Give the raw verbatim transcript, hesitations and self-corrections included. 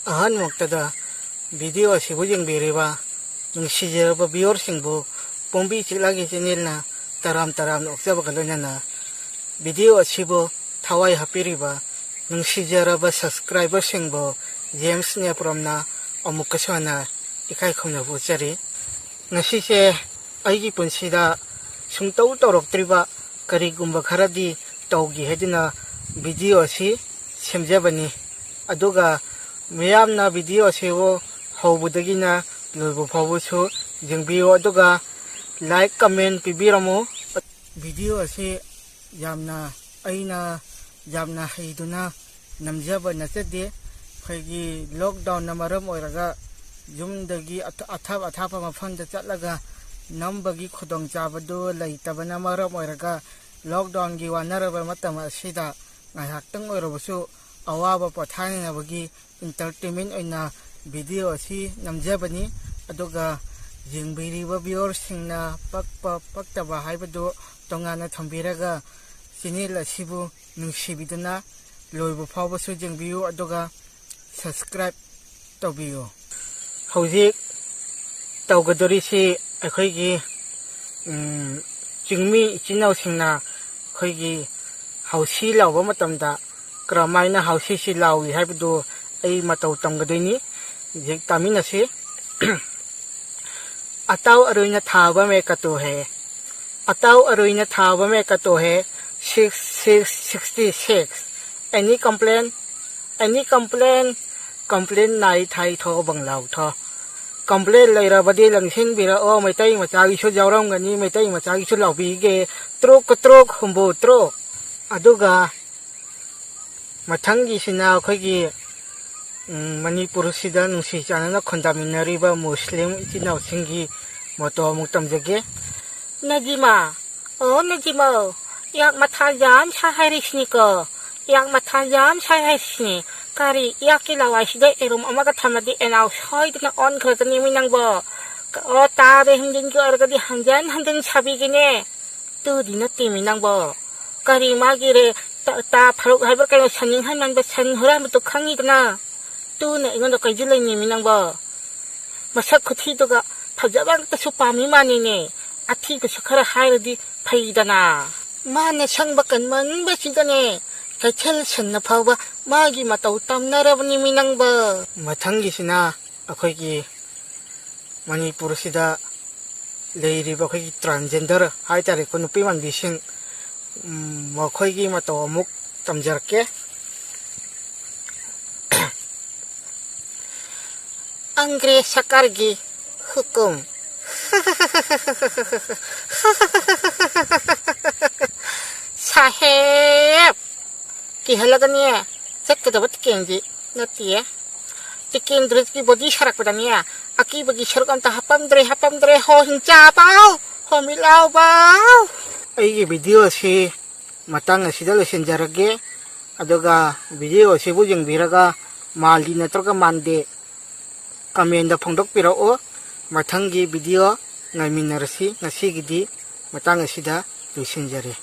ꯑꯍꯥꯟꯕꯃꯛꯇꯗ video ꯑꯁꯤꯕꯨ ꯌꯦꯡꯕꯤꯔꯤꯕ ꯅꯨꯡꯁꯤꯖꯔꯕ viewerꯁꯤꯡꯕꯨ ꯄꯣꯝꯕꯤ ꯆꯤꯛꯂꯥꯒꯤ channelꯅ ꯇꯔꯥꯝ ꯇꯔꯥꯝꯅ ꯑꯣꯛꯆꯕꯒ ꯂꯣꯏꯅꯅ video ꯑꯁꯤꯕꯨ ꯊꯋꯥꯏ ꯍꯥꯞꯄꯤꯔꯤꯕ ꯅꯨꯡꯁꯤꯖꯔꯕ subscriberꯁꯤꯡꯕꯨ ꯖꯦꯝꯁ ꯅꯦꯄ꯭ꯔꯣꯝꯅ ꯑꯃꯨꯛꯀꯁꯨ ꯍꯟꯅ ꯏꯀꯥꯏ ꯈꯨꯝꯅꯕ ꯎꯠꯆꯔꯤ꯫ ꯉꯁꯤꯁꯦ ꯑꯩꯒꯤ ꯄꯨꯟꯁꯤꯗ ꯁꯨꯡꯇꯧ ꯇꯧꯔꯛꯇ꯭ꯔꯤꯕ ꯀꯔꯤꯒꯨꯝꯕ ꯈꯔꯗꯤ ꯇꯧꯒꯦ ꯍꯥꯏꯗꯨꯅ video ꯑꯁꯤ ꯁꯦꯝꯖꯕꯅꯤ꯫ ꯑꯗꯨꯒ ꯃꯤꯌꯥꯝꯅ video ꯑꯁꯤꯕꯨ ꯍꯧꯕꯗꯒꯤꯅ ꯂꯣꯏꯕ ꯐꯥꯎꯕꯁꯨ ꯌꯦꯡꯕꯤꯌꯨ, ꯑꯗꯨꯒ like, comment ꯄꯤꯕꯤꯔꯝꯃꯨ꯫ Video ꯑꯁꯤ ꯌꯥꯝꯅ, ꯑꯩꯅ ꯌꯥꯝꯅ ꯍꯩꯗꯨꯅ ꯅꯝꯖꯕ ꯅꯠꯆꯗꯦ꯫ ꯑꯩꯈꯣꯏꯒꯤ lockdownꯅ ꯃꯔꯝ ꯑꯣꯏꯔꯒ ꯌꯨꯝꯗꯒꯤ ꯑꯊ-, ꯑꯊꯥꯞ ꯑꯊꯥꯞꯄ ꯃꯐꯝꯗ ꯆꯠꯂꯒ ꯅꯝꯕꯒꯤ ꯈꯨꯗꯣꯡꯆꯥꯕꯗꯨ ꯂꯩꯇꯕꯅ ꯃꯔꯝ ꯑꯣꯏꯔꯒ lockdownꯒꯤ ꯋꯥꯅꯔꯕ ꯃꯇꯝ ꯑꯁꯤꯗ ꯉꯥꯏꯍꯥꯛꯇꯪ ꯑꯣꯏꯔꯕꯁꯨ ꯑꯋꯥꯕ ꯄꯣꯊꯥꯅꯅꯕꯒꯤ entertainment ꯑꯣꯏꯅ video ꯑꯁꯤ ꯅꯝꯖꯕꯅꯤ꯫ ꯑꯗꯨꯒ ꯌꯦꯡꯕꯤꯔꯤꯕ viewerꯁꯤꯡꯅ ꯄꯛꯄ ꯄꯛꯇꯕ ꯍꯥꯏꯕꯗꯨ ꯇꯣꯉꯥꯟꯅ ꯊꯝꯕꯤꯔꯒ channel ꯑꯁꯤꯕꯨ ꯅꯨꯡꯁꯤꯕꯤꯗꯨꯅ ꯂꯣꯏꯕ ꯐꯥꯎꯕꯁꯨ ꯌꯦꯡꯕꯤꯌꯨ, ꯑꯗꯨꯒ subscribe ꯇꯧꯕꯤꯌꯨ꯫ ꯍꯧꯖꯤꯛ ꯇꯧꯒꯗꯧꯔꯤꯁꯤ ꯑꯩꯈꯣꯏꯒꯤ, ꯎꯝ, ꯆꯤꯡꯃꯤ ꯏꯆꯤꯟ ꯏꯅꯥꯎꯁꯤꯡꯅ ꯑꯩꯈꯣꯏꯒꯤ ꯍꯥꯎꯁꯤ ꯂꯥꯎꯕ ꯃꯇꯝꯗ ꯀꯔꯝꯍꯥꯏꯅ ꯍꯥꯎꯁꯤꯁꯤ ꯂꯥꯎꯏ ꯍꯥꯏꯕꯗꯨ ꯑꯩ ꯃꯇꯧ ꯇꯝꯒꯗꯣꯏꯅꯤ꯫ ꯍꯧꯖꯤꯛ ꯇꯥꯃꯤꯟꯅꯁꯤ꯫ ꯑꯇꯥꯎ ꯑꯔꯨꯏꯅ ꯊꯥꯕ ꯃꯦ ꯀꯇꯣ ꯍꯦ, ꯑꯇꯥꯎ ꯑꯔꯨꯏꯅ ꯊꯥꯕ ꯃꯦ ꯀꯇꯣ ꯍꯦ, six six sixty six꯫ Any complain? Any complain? Complain ꯅꯥꯏ ꯊꯥꯏ ꯊꯣ ꯕꯪꯂꯥꯎ ꯊꯣ꯫ Complain ꯂꯩꯔꯕꯗꯤ ꯂꯪꯁꯤꯟꯕꯤꯔꯛꯑꯣ, ꯃꯩꯇꯩ ꯃꯆꯥꯒꯤꯁꯨ ꯌꯥꯎꯔꯝꯒꯅꯤ, ꯃꯩꯇꯩ ꯃꯆꯥꯒꯤꯁꯨ ꯂꯥꯎꯕꯤꯒꯦ꯫ ꯇ꯭ꯔꯣꯛ ꯇ꯭ꯔꯣꯛ ꯍꯨꯝꯕꯨ ꯇ꯭ꯔꯣꯛ꯫ ꯑꯗꯨꯒ ꯃꯊꯪꯒꯤꯁꯤꯅ ꯑꯩꯈꯣꯏꯒꯤ, ꯎꯝ, ꯃꯅꯤꯄꯨꯔꯁꯤꯗ ꯅꯨꯡꯁꯤ ꯆꯥꯟꯅꯅ ꯈꯨꯟꯗꯥꯃꯤꯟꯅꯔꯤꯕ ꯃꯨꯁꯂꯤꯝ ꯏꯆꯤꯟ ꯏꯅꯥꯎꯁꯤꯡꯒꯤ ꯃꯣꯇꯣ ꯑꯃꯨꯛ ꯇꯝꯖꯒꯦ꯫ ꯅꯖꯤꯃꯥ, ꯑꯣ ꯅꯖꯤꯃꯥ, ꯌꯥꯛ ꯃꯊꯥ ꯌꯥꯝ ꯁꯥꯏ ꯍꯥꯏꯔꯤꯁꯤꯅꯤꯀꯣ꯫ ꯌꯥꯛ ꯃꯊꯥ ꯌꯥꯝ ꯁꯥꯏ ꯍꯥꯏꯔꯤꯁꯤꯅꯤ꯫ ꯀꯔꯤ, ꯌꯥꯛꯀꯤ ꯂꯋꯥꯏꯁꯤꯗ ꯌꯦꯔꯨꯝ ꯑꯃꯒ ꯊꯝꯃꯗꯤ ꯑꯦꯅꯥꯎ ꯁꯣꯏꯗꯅ ꯑꯣꯟꯈ꯭ꯔꯒꯅꯤ ꯃꯤ ꯅꯪꯕꯣ꯫ ꯑꯣ ꯇꯥꯔꯦ, ꯍꯟꯖꯤꯟꯒꯤ ꯑꯣꯏꯔꯒꯗꯤ ꯍꯟꯖꯟ ꯍꯟꯖꯟ ꯁꯥꯕꯤꯒꯦꯅꯦ꯫ ꯇꯨꯗꯤ ꯅꯠꯇꯦꯃꯤ ꯅꯪꯕꯣ꯫ ꯀꯔꯤ ꯃꯥꯒꯤ ꯔꯦ-, ꯇ-, ꯇꯥ ꯐꯔꯨꯛ ꯍꯥꯏꯕ꯭ꯔꯥ ꯀꯩꯅꯣ, ꯁꯟꯅꯤꯡꯍꯟ ꯃꯟꯕ ꯁꯟ ꯍꯨꯔꯥꯟꯕꯗꯨ ꯈꯪꯉꯤꯗꯅ? ꯇꯨꯅ ꯑꯩꯉꯣꯟꯗ ꯀꯩꯁꯨ ꯂꯩꯅꯤꯡꯃꯤ ꯅꯪꯕꯣ? ꯃꯁꯛ ꯈꯨꯊꯤꯗꯨꯒ ꯐꯖꯕ ꯑꯝꯇꯁꯨ ꯄꯥꯝꯃꯤ ꯃꯥꯅꯤꯅꯦ꯫ ꯑꯊꯤꯕꯁꯨ ꯈꯔ ꯍꯥꯏꯔꯗꯤ ꯐꯩꯗꯅ꯫ ꯃꯥꯅ ꯁꯪꯕ ꯀꯟꯃꯟꯕꯁꯤꯗꯅꯦ, ꯀꯩꯊꯦꯜ ꯁꯟꯅ ꯐꯥꯎꯕ ꯃꯥꯒꯤ ꯃꯇꯧ ꯇꯝꯅꯔꯕꯅꯤꯃꯤ ꯅꯪꯕꯣ꯫ ꯃꯊꯪꯒꯤꯁꯤꯅ ꯑꯩꯈꯣꯏꯒꯤ ꯃꯅꯤꯄꯨꯔꯁꯤꯗ ꯂꯩꯔꯤꯕ ꯑꯩꯈꯣꯏꯒꯤ transgender ꯍꯥꯏꯇꯥꯔꯦꯀꯣ, ꯅꯨꯄꯤ ꯃꯥꯟꯕꯤꯁꯤꯡ, ꯎꯝ, ꯃꯈꯣꯏꯒꯤ ꯃꯇꯧ ꯑꯃꯨꯛ ꯇꯝꯖꯔꯛꯀꯦ꯫ ꯑꯪꯒ꯭ꯔꯦꯖ ꯁꯔꯀꯥꯔꯒꯤ ꯍꯨꯀꯨꯝ꯫ ꯁꯥꯍꯦꯕ! ꯀꯤꯍꯜꯂꯒꯅꯦ ꯆꯠꯀꯗꯕ ꯇꯤꯀꯦꯟꯗꯤ ꯅꯠꯇꯤꯌꯦ꯫ ꯇꯤꯀꯦꯟꯗ꯭ꯔꯖꯤꯠꯀꯤ body ꯁꯥꯔꯛꯄꯗꯅꯦ ꯑꯀꯤꯕꯒꯤ ꯁꯔꯨꯛ ꯑꯝꯇ ꯍꯥꯞꯄꯝꯗ꯭ꯔꯦ, ꯍꯥꯞꯄꯝꯗ꯭ꯔꯦ꯫ ꯍꯣ ꯍꯤꯡꯆꯥꯕꯥꯎ! ꯍꯣ ꯃꯤꯠꯂꯥꯎꯕꯥꯎ! ꯑꯩꯒꯤ video ꯑꯁꯤ ꯃꯇꯥꯡ ꯑꯁꯤꯗ ꯂꯣꯏꯁꯤꯟꯖꯔꯒꯦ꯫ ꯑꯗꯨꯒ video ꯑꯁꯤꯕꯨ ꯌꯦꯡꯕꯤꯔꯒ ꯃꯥꯜꯂꯤ ꯅꯠꯇ꯭ꯔꯒ ꯃꯥꯟꯗꯦ comment ꯐꯣꯡꯗꯣꯛꯄꯤꯔꯛꯎ꯫ ꯃꯊꯪꯒꯤ video ꯉꯥꯏꯃꯤꯟꯅꯔꯁꯤ꯫ ꯉꯁꯤꯒꯤꯗꯤ ꯃꯇꯥꯡ ꯑꯁꯤꯗ ꯂꯣꯏꯁꯤꯟꯖꯔꯦ꯫